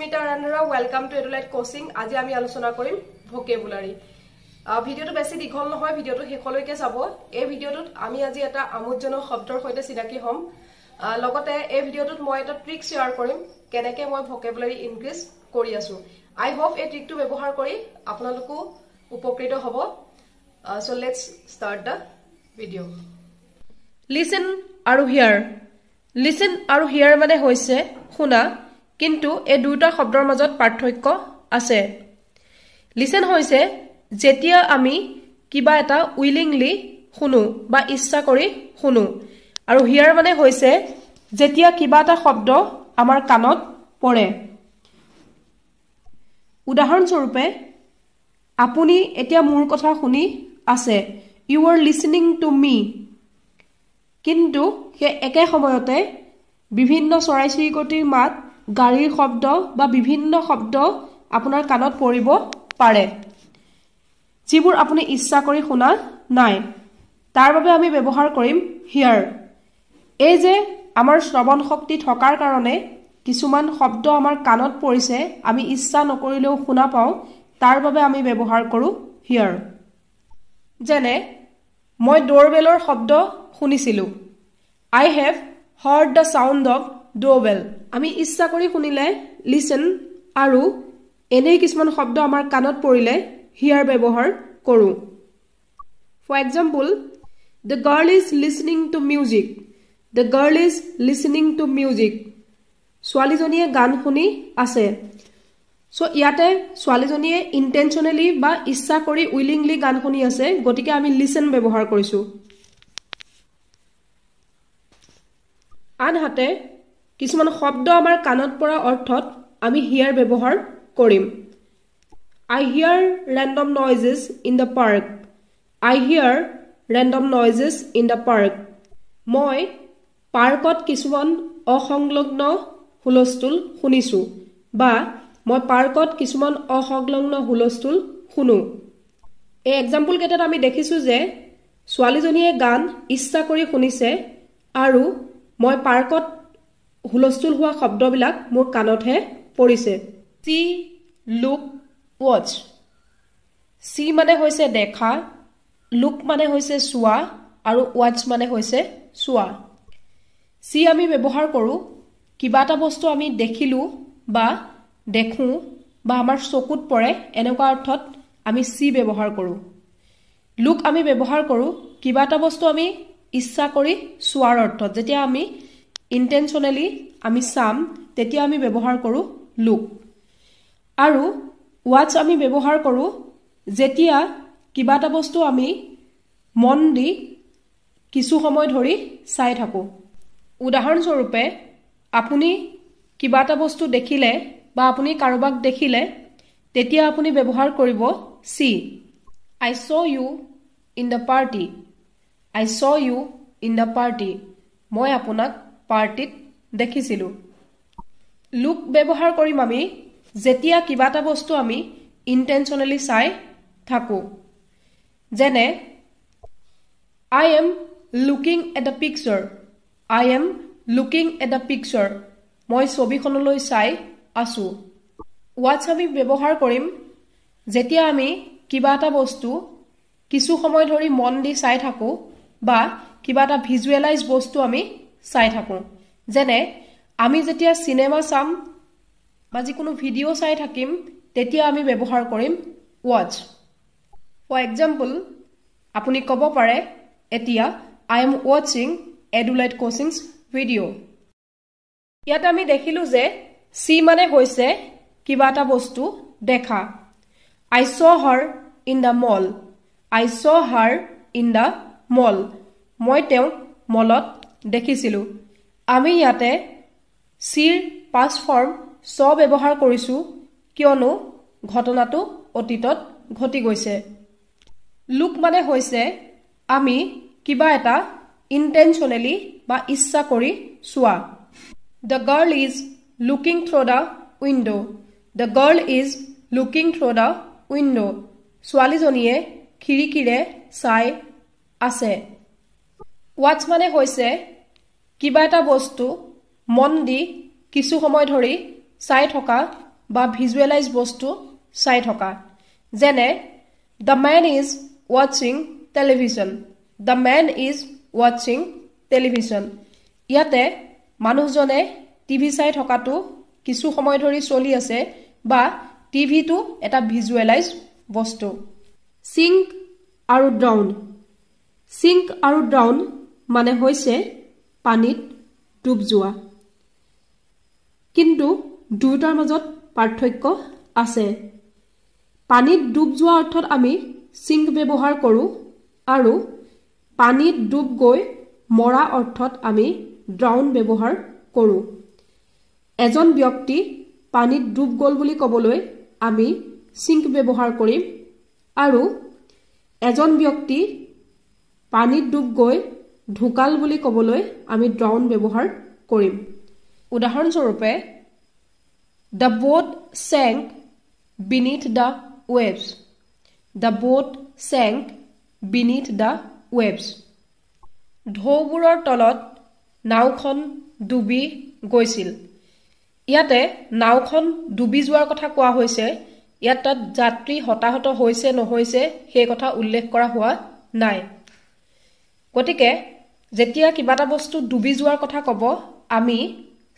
Sunita Randhawa, welcome to Edulite coaching. আজি আমি আলোচনা কৰিম ভকেবুলাৰী। ভিডিঅ'টো বেছি দীঘল নহয়, ভিডিঅ'টো শেষলৈকে চাব। এই ভিডিঅ'টোত আমি আজি এটা আমোদজনক শব্দৰ সৈতে চিনাকি হ'ম। লগতে এই ভিডিঅ'টোত মই এটা ট্ৰিক শ্বেয়াৰ কৰিম, কেনেকৈ মই ভকেবুলাৰী ইনক্ৰিজ কৰি আছো। আই হোপ এই ট্ৰিকটো ব্যৱহাৰ কৰি আপোনালোকো উপকৃত হ'ব। So let's start the video. Listen আৰু here. Listen আৰু here মানে হৈছে শুনা, কিন্তু এই দুয়োটা শব্দৰ মাজত পাৰ্থক্য আছে। লিচেন হৈছে যেতিয়া আমি কিবা এটা উইলিংলি শুনো বা ইচ্ছা কৰি শুনো, আৰু here মানে হৈছে যেতিয়া কিবা এটা শব্দ আমাৰ কাণত পৰে। উদাহৰণস্বৰূপে, আপুনি এতিয়া মোৰ কথা শুনি আছে, you are listening to me. কিন্তু সেই একে সময়তে বিভিন্ন চৰাই চিৰিকটিৰ মাত, গাড়ীৰ শব্দ বা বিভিন্ন শব্দ আপোনাৰ কাণত পৰিব পাৰে, যিবোৰ আপুনি ইচ্ছা কৰি শুনা নাই। তাৰ বাবে আমি ব্যৱহাৰ কৰিম here. এই যে আমাৰ শ্ৰৱণ শক্তি থকাৰ কাৰণে কিছুমান শব্দ আমাৰ কাণত পৰিছে, আমি ইচ্ছা নকৰিলেও শুনা পাওঁ, তাৰ বাবে আমি ব্যৱহাৰ কৰোঁ here. যেনে, মই ডোৰবেলৰ শব্দ শুনিছিলোঁ, I have heard the sound of doorbell. আমি ইচ্ছা কৰি শুনিলে লিচেন, আৰু এনেই কিছুমান শব্দ আমাৰ কাণত পৰিলে here ব্যৱহাৰ কৰোঁ। For example, the girl is listening to music. The girl is listening to music. ছোৱালীজনীয়ে গান শুনি আছে। চ' ইয়াতে ছোৱালীজনীয়ে ইণ্টেনশ্যনেলি বা ইচ্ছা কৰি উইলিংলি গান শুনি আছে, গতিকে আমি লিচেন ব্যৱহাৰ কৰিছোঁ। আনহাতে কিছুমান শব্দ আমাৰ কাণত পৰা অৰ্থত আমি here ব্যৱহাৰ কৰিম। I hear random noises in the park. I hear random noises in the park. মই পাৰ্কত কিছুমান অসংলগ্ন হুলস্থুল শুনিছোঁ, বা মই পাৰ্কত কিছুমান অসংলগ্ন হুলস্থুল শুনো। এই এক্সাম্পল কেইটাত আমি দেখিছোঁ যে ছোৱালীজনীয়ে গান ইচ্ছা কৰি শুনিছে, আৰু মই পাৰ্কত হুলস্থুল হোৱা শব্দবিলাক মোৰ কাণতহে পৰিছে। C, look, watch. চি মানে হৈছে দেখা, লুক মানে হৈছে চোৱা, আৰু ৱাচ মানে হৈছে চোৱা। চি আমি ব্যৱহাৰ কৰোঁ কিবা এটা বস্তু আমি দেখিলোঁ বা দেখোঁ বা আমাৰ চকুত পৰে, এনেকুৱা অৰ্থত আমি চি ব্যৱহাৰ কৰোঁ। লুক আমি ব্যৱহাৰ কৰোঁ কিবা এটা বস্তু আমি ইচ্ছা কৰি চোৱাৰ অৰ্থত, যেতিয়া আমি ইণ্টেনশ্যনেলি আমি চাম তেতিয়া আমি ব্যৱহাৰ কৰোঁ লুক। আৰু ৱাচ আমি ব্যৱহাৰ কৰোঁ যেতিয়া কিবা এটা বস্তু আমি মন দি কিছু সময় ধৰি চাই থাকোঁ। উদাহৰণস্বৰূপে, আপুনি কিবা এটা বস্তু দেখিলে বা আপুনি কাৰোবাক দেখিলে তেতিয়া আপুনি ব্যৱহাৰ কৰিব see. I saw you in the party. I saw you in the party. মই আপোনাক পাৰ্টিত দেখিছিলোঁ। লুক ব্যৱহাৰ কৰিম আমি যেতিয়া কিবা এটা বস্তু আমি ইণ্টেনশ্যনেলি চাই থাকোঁ। যেনে, I am looking at the picture. I am looking at the picture. মই ছবিখনলৈ চাই আছোঁ। ৱাচ আমি ব্যৱহাৰ কৰিম যেতিয়া আমি কিবা এটা বস্তু কিছু সময় ধৰি মন দি চাই থাকোঁ বা কিবা এটা ভিজুৱেলাইজ বস্তু আমি চাই থাকোঁ। যেনে, আমি যেতিয়া চিনেমা চাম বা যিকোনো ভিডিঅ' চাই থাকিম তেতিয়া আমি ব্যৱহাৰ কৰিম ৱাচ। ফৰ এক্সাম্পল, আপুনি ক'ব পাৰে এতিয়া I am ৱাচিং এডুলাইট কোচিংছ ভিডিঅ'। ইয়াত আমি দেখিলোঁ যে চি মানে হৈছে কিবা এটা বস্তু দেখা। I saw her in the mall. I saw her in the mall. মই তেওঁক মলত দেখিছিলোঁ। আমি ইয়াতে চিৰ পাষ্ট ফৰ্ম চ ব্যৱহাৰ কৰিছোঁ, কিয়নো ঘটনাটো অতীতত ঘটি গৈছে। লুক মানে হৈছে আমি কিবা এটা ইণ্টেনশ্যনেলি বা ইচ্ছা কৰি চোৱা। The girl is looking through the window. The girl is looking through the window. ছোৱালীজনীয়ে খিৰিকীৰে চাই আছে। ৱাচ মানে হৈছে কিবা এটা বস্তু মন দি কিছু সময় ধৰি চাই থকা বা ভিজুৱেলাইজ বস্তু চাই থকা। যেনে the man is watching television. The man is watching television. ইয়াতে মানুহজনে টিভি চাই থকাটো কিছু সময় ধৰি চলি আছে বা টিভিটো এটা ভিজুৱেলাইজ বস্তু। চিংক আৰু ড্ৰাউন। চিংক আৰু ড্ৰাউন মানে হৈছে পানীত ডুব যোৱা, কিন্তু দুয়োটাৰ মাজত পাৰ্থক্য আছে। পানীত ডুব যোৱা অৰ্থত আমি চিংক ব্যৱহাৰ কৰোঁ আৰু পানীত ডুব গৈ মৰা অৰ্থত আমি ড্ৰাউন ব্যৱহাৰ কৰোঁ। এজন ব্যক্তি পানীত ডুব গ'ল বুলি ক'বলৈ আমি চিংক ব্যৱহাৰ কৰিম আৰু এজন ব্যক্তি পানীত ডুব গৈ ঢুকাল বুলি ক'বলৈ আমি ড্ৰাউন ব্যৱহাৰ কৰিম। উদাহৰণস্বৰূপে the boat sank beneath the waves. The boat sank beneath the waves. ঢৌবোৰৰ তলত নাওখন ডুবি গৈছিল। ইয়াতে নাওখন ডুবি যোৱাৰ কথা কোৱা হৈছে, ইয়াত তাত যাত্ৰী হতাহত হৈছে নহৈছে সেই কথা উল্লেখ কৰা হোৱা নাই। গতিকে যেতিয়া কিবা এটা বস্তু ডুবি যোৱাৰ কথা ক'ব আমি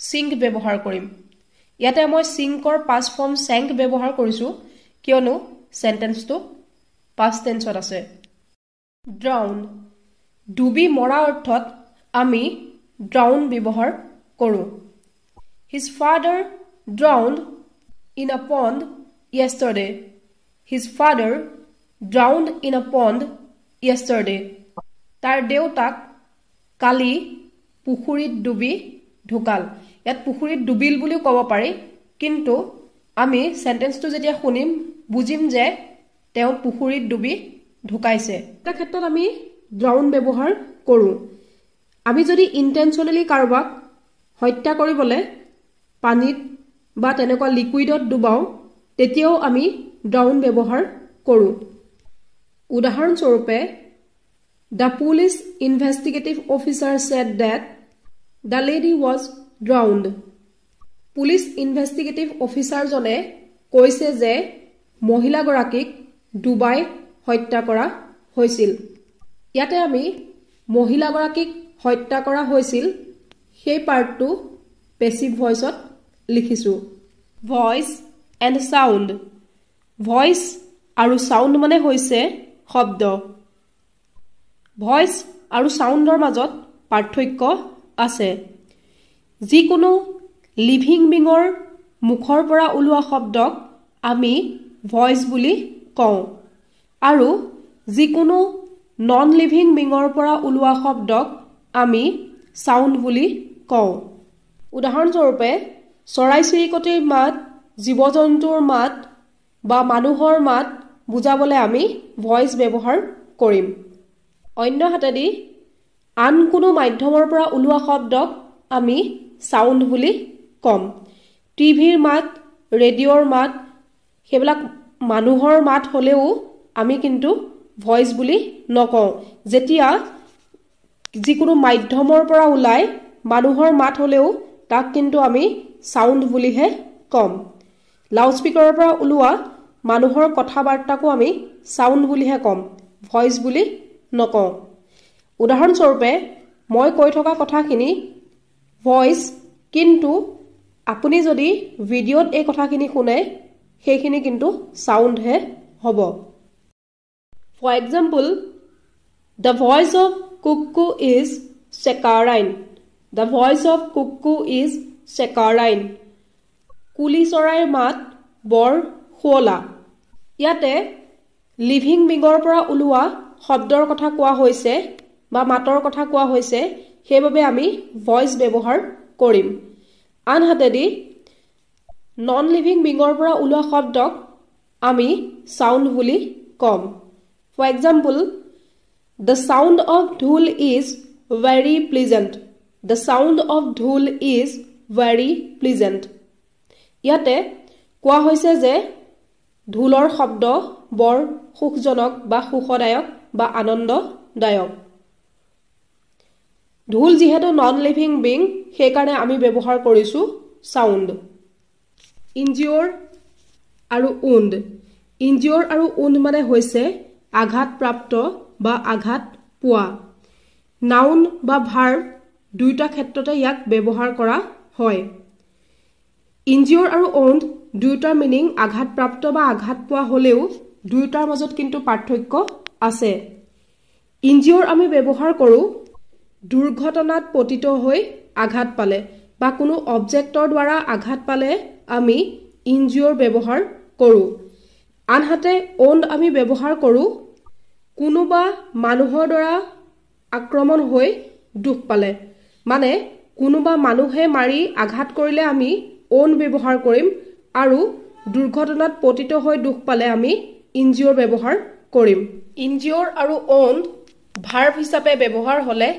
চিংক ব্যৱহাৰ কৰিম। ইয়াতে মই চিংকৰ পাষ্ট ফৰ্ম চেংক ব্যৱহাৰ কৰিছোঁ, কিয়নো চেণ্টেন্সটো পাষ্ট টেন্সত আছে। ড্ৰাউন, ডুবি মৰা অৰ্থত আমি ড্ৰাউন ব্যৱহাৰ কৰোঁ। His father drowned in a pond yesterday. His father drowned in a pond yesterday. তাৰ দেউতাক কালি পুখুৰীত ডুবি ঢুকাল। ইয়াত পুখুৰীত ডুবিল বুলিও ক'ব পাৰি, কিন্তু আমি চেণ্টেন্সটো যেতিয়া শুনিম বুজিম যে তেওঁ পুখুৰীত ডুবি ঢুকাইছে। এটা ক্ষেত্ৰত আমি ড্ৰাউন ব্যৱহাৰ কৰোঁ। আমি যদি ইণ্টেনশ্যনেলি কাৰোবাক হত্যা কৰিবলৈ পানীত বা তেনেকুৱা লিকুইডত ডুবাওঁ তেতিয়াও আমি ড্ৰাউন ব্যৱহাৰ কৰোঁ। উদাহৰণস্বৰূপে the police investigative officer said that the lady was drowned. Police investigative অফিচাৰজনে কৈছে যে মহিলাগৰাকীক ডুবাই হত্যা কৰা হৈছিল। ইয়াতে আমি মহিলাগৰাকীক হত্যা কৰা হৈছিল সেই পাৰ্টটো পেচিভ ভইচত লিখিছোঁ। Voice and sound. Voice আৰু চাউণ্ড মানে হৈছে শব্দ। ভইচ আৰু চাউণ্ডৰ মাজত পাৰ্থক্য আছে। যিকোনো লিভিং বিঙৰ মুখৰ পৰা ওলোৱা শব্দক আমি ভইচ বুলি কওঁ আৰু যিকোনো নন লিভিং বিঙৰ পৰা ওলোৱা শব্দক আমি চাউণ্ড বুলি কওঁ। উদাহৰণস্বৰূপে চৰাই চিৰিকটিৰ মাত, জীৱ জন্তুৰ মাত বা মানুহৰ মাত বুজাবলৈ আমি ভইচ ব্যৱহাৰ কৰিম। অন্যহাতেদি আন কোনো মাধ্যমৰ পৰা ওলোৱা শব্দক আমি চাউণ্ড বুলি ক'ম। টিভিৰ মাত, ৰেডিঅ'ৰ মাত, সেইবিলাক মানুহৰ মাত হ'লেও আমি কিন্তু ভইচ বুলি নকওঁ। যেতিয়া যিকোনো মাধ্যমৰ পৰা ওলাই মানুহৰ মাত হ'লেও তাক কিন্তু আমি চাউণ্ড বুলিহে ক'ম। লাউডস্পীকাৰৰ পৰা ওলোৱা মানুহৰ কথা বাৰ্তাকো আমি চাউণ্ড বুলিহে ক'ম, ভইচ বুলি নকওঁ। উদাহৰণস্বৰূপে মই কৈ থকা কথাখিনি ভইচ, কিন্তু আপুনি যদি ভিডিঅ'ত এই কথাখিনি শুনে সেইখিনি কিন্তু চাউণ্ডহে হ'ব। For example, the voice of cuckoo is saccharine. The voice of cuckoo is saccharine. কুলি চৰাইৰ মাত বৰ শুৱলা। ইয়াতে লিভিং বিঙৰ পৰা ওলোৱা শব্দৰ কথা কোৱা হৈছে বা মাতৰ কথা কোৱা হৈছে, সেইবাবে আমি ভইচ ব্যৱহাৰ কৰিম। আনহাতেদি নন লিভিং বিঙৰ পৰা ওলোৱা শব্দক আমি চাউণ্ড বুলি ক'ম। For example, the sound of dhol is very pleasant. The sound of dhol is very pleasant. ইয়াতে কোৱা হৈছে যে ঢোলৰ শব্দ বৰ সুখজনক বা সুখদায়ক বা আনন্দদায়ক। ঢোল যিহেতু নন লিভিং বিং, সেইকাৰণে আমি ব্যৱহাৰ কৰিছোঁ চাউণ্ড। ইনজিঅ'ৰ আৰু উণ্ড। ইনজিঅ'ৰ আৰু উণ্ড মানে হৈছে আঘাতপ্ৰাপ্ত বা আঘাত পোৱা। নাউন বা ভাৰ্ব দুয়োটা ক্ষেত্ৰতে ইয়াক ব্যৱহাৰ কৰা হয়। ইনজিঅ'ৰ আৰু উণ্ড দুয়োটাৰ মিনিং আঘাতপ্ৰাপ্ত বা আঘাত পোৱা হ'লেও দুয়োটাৰ মাজত কিন্তু পাৰ্থক্য আছে। ইনজিঅ'ৰ আমি ব্যৱহাৰ কৰোঁ দুৰ্ঘটনাত পতিত হৈ আঘাত পালে বা কোনো অবজেক্টৰ দ্বাৰা আঘাত পালে আমি ইনজিঅ'ৰ ব্যৱহাৰ কৰোঁ। আনহাতে উণ্ড আমি ব্যৱহাৰ কৰোঁ কোনোবা মানুহৰ দ্বাৰা আক্ৰমণ হৈ দুখ পালে, মানে কোনোবা মানুহে মাৰি আঘাত কৰিলে আমি উণ্ড ব্যৱহাৰ কৰিম আৰু দুৰ্ঘটনাত পতিত হৈ দুখ পালে আমি ইনজিঅ'ৰ ব্যৱহাৰ কৰিম। ইনজিঅ'ৰ আৰু উণ্ড ভাৰ্ব হিচাপে ব্যৱহাৰ হ'লে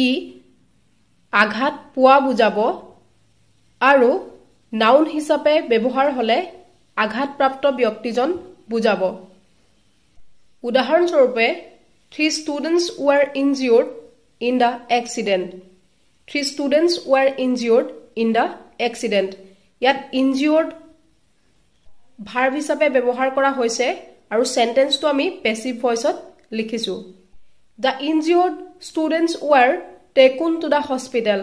ই আঘাত পোৱা বুজাব আৰু নাউন হিচাপে ব্যৱহাৰ হ'লে আঘাতপ্ৰাপ্ত ব্যক্তিজন বুজাব। উদাহৰণস্বৰূপে, 3 students were injured in the accident. 3 students were injured in the accident. ইয়াত ইনজিঅ'ৰ্ড ভাৰ্ব হিচাপে ব্যৱহাৰ কৰা হৈছে আৰু চেণ্টেন্সটো আমি পেচিভ ভইচত লিখিছোঁ। The injured students were taken to the hospital.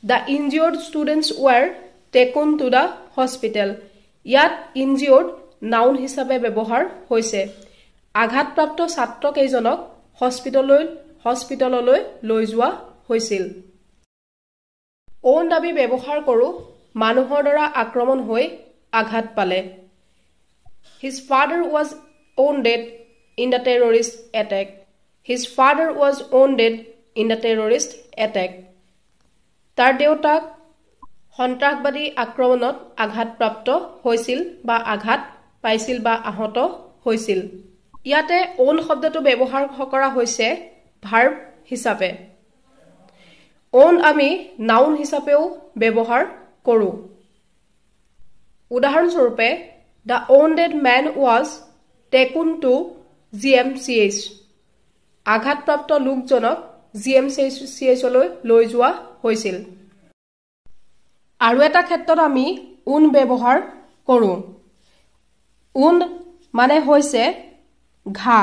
The injured students were taken to the hospital. ইয়াত ইনজিঅ'ৰ্ড নাউন হিচাপে ব্যৱহাৰ হৈছে। আঘাতপ্ৰাপ্ত ছাত্ৰকেইজনক হস্পিটেললৈ লৈ যোৱা হৈছিল। উণ্ড আমি ব্যৱহাৰ কৰোঁ মানুহৰ দ্বাৰা আক্ৰমণ হৈ আঘাত পালে। His father was wounded in the terrorist attack. His father was wounded in the terrorist attack. তাৰ দেউতাক সন্ত্ৰাসবাদী আক্ৰমণত আঘাতপ্ৰাপ্ত হৈছিল বা আঘাত পাইছিল বা আহত হৈছিল। ইয়াতে উণ্ড শব্দটো ব্যৱহাৰ কৰা হৈছে ভাৰ্ব হিচাপে। উণ্ড আমি নাউন হিচাপেও ব্যৱহাৰ কৰোঁ। উদাহৰণস্বৰূপে, the wounded man was taken to GMCH. আঘাতপ্ৰাপ্ত লোকজনক GMCHলৈ লৈ যোৱা হৈছিল। আৰু এটা ক্ষেত্ৰত আমি উণ্ড ব্যৱহাৰ কৰোঁ। উণ্ড মানে হৈছে ঘা।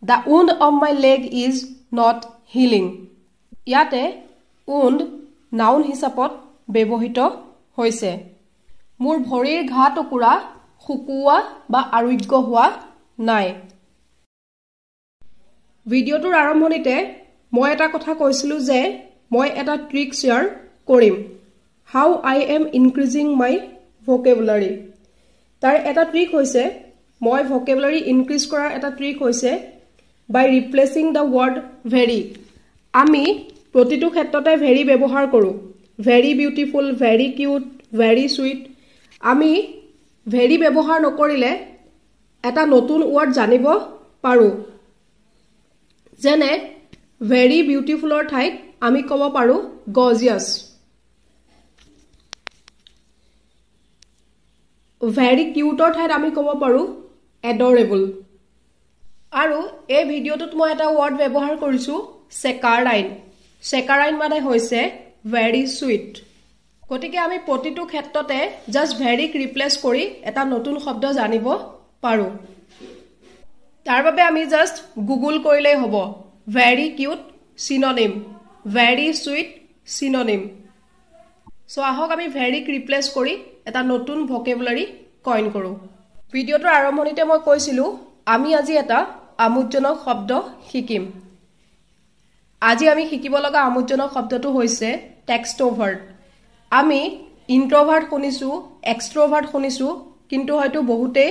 The wound of my leg is not healing. ইয়াতে উণ্ড নাউন হিচাপত ব্যৱহৃত হৈছে। মোৰ ভৰিৰ ঘা টুকুৰা শুকোৱা বা আৰোগ্য হোৱা নাই। ভিডিঅ'টোৰ আৰম্ভণিতে মই এটা কথা কৈছিলোঁ যে মই এটা ট্ৰিক শ্বেয়াৰ কৰিম, how I am increasing my vocabulary. তাৰ এটা ট্ৰিক হৈছে, মই ভকেবুলাৰী ইনক্ৰিজ কৰাৰ এটা ট্ৰিক হৈছে by replacing the word very. আমি প্ৰতিটো ক্ষেত্ৰতে ভেৰি ব্যৱহাৰ কৰোঁ। Very beautiful, very cute, very sweet. আমি ভেৰি ব্যৱহাৰ নকৰিলে এটা নতুন ৱৰ্ড জানিব পাৰোঁ। যেনে ভেৰি বিউটিফুলৰ ঠাইত আমি ক'ব পাৰোঁ গৰ্জিয়াছ। ভেৰি কিউটৰ ঠাইত আমি ক'ব পাৰোঁ এডৰেবল। আৰু এই ভিডিঅ'টোত মই এটা ৱৰ্ড ব্যৱহাৰ কৰিছোঁ, চেকাৰাইন। চেকাৰাইন মানে হৈছে ভেৰি চুইট। গতিকে আমি প্ৰতিটো ক্ষেত্ৰতে জাষ্ট ভেৰিক ৰিপ্লেচ কৰি এটা নতুন শব্দ জানিব পাৰোঁ। তাৰ বাবে আমি জাষ্ট গুগল কৰিলেই হ'ব, very cute synonym, very sweet synonym. So আহক আমি ভেৰিক ৰিপ্লেচ কৰি এটা নতুন ভকেবুলাৰী কইন কৰোঁ। ভিডিঅ'টোৰ আৰম্ভণিতে মই কৈছিলোঁ আমি আজি এটা আমোদজনক শব্দ শিকিম। আজি আমি শিকিব লগা আমোদজনক শব্দটো হৈছে টেক্সট'ভাৰ্ট। আমি ইণ্ট্ৰভাৰ্ট শুনিছোঁ, এক্সট্ৰভাৰ্ট শুনিছোঁ, কিন্তু হয়তো বহুতেই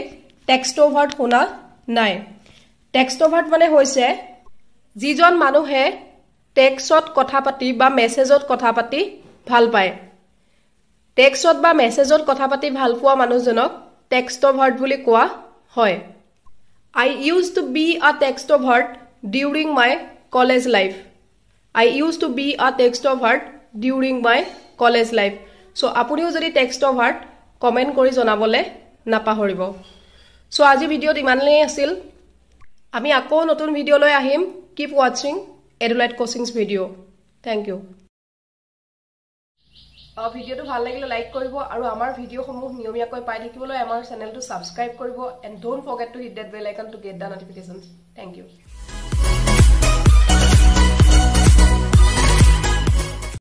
টেক্সট'ভাৰ্ট শুনা নাই। টেক্সট'ভাৰ্ট মানে হৈছে যিজন মানুহে টেক্সত কথা পাতি বা মেছেজত কথা পাতি ভাল পায়। টেক্সত বা মেছেজত কথা পাতি ভাল পোৱা মানুহজনক টেক্সট'ভাৰ্ট বুলি কোৱা হয়। I used to be a textrovert during my college life. I used to be a textrovert during my college life. So আপুনিও যদি টেক্সট'ভাৰ্ট কমেণ্ট কৰি জনাবলৈ নাপাহৰিব। চ' আজি ভিডিঅ'ত ইমানেই আছিল। আমি আকৌ নতুন ভিডিঅ'লৈ আহিম। Keep watching Edulite Coaching's video. Thank you. ভিডিঅ'টো ভাল লাগিলে লাইক কৰিব আৰু আমাৰ ভিডিঅ'সমূহ নিয়মীয়াকৈ পাই থাকিবলৈ আমাৰ চেনেলটো ছাবস্ক্ৰাইব কৰিব and don't forget to hit that bell icon to get the notifications. Thank you.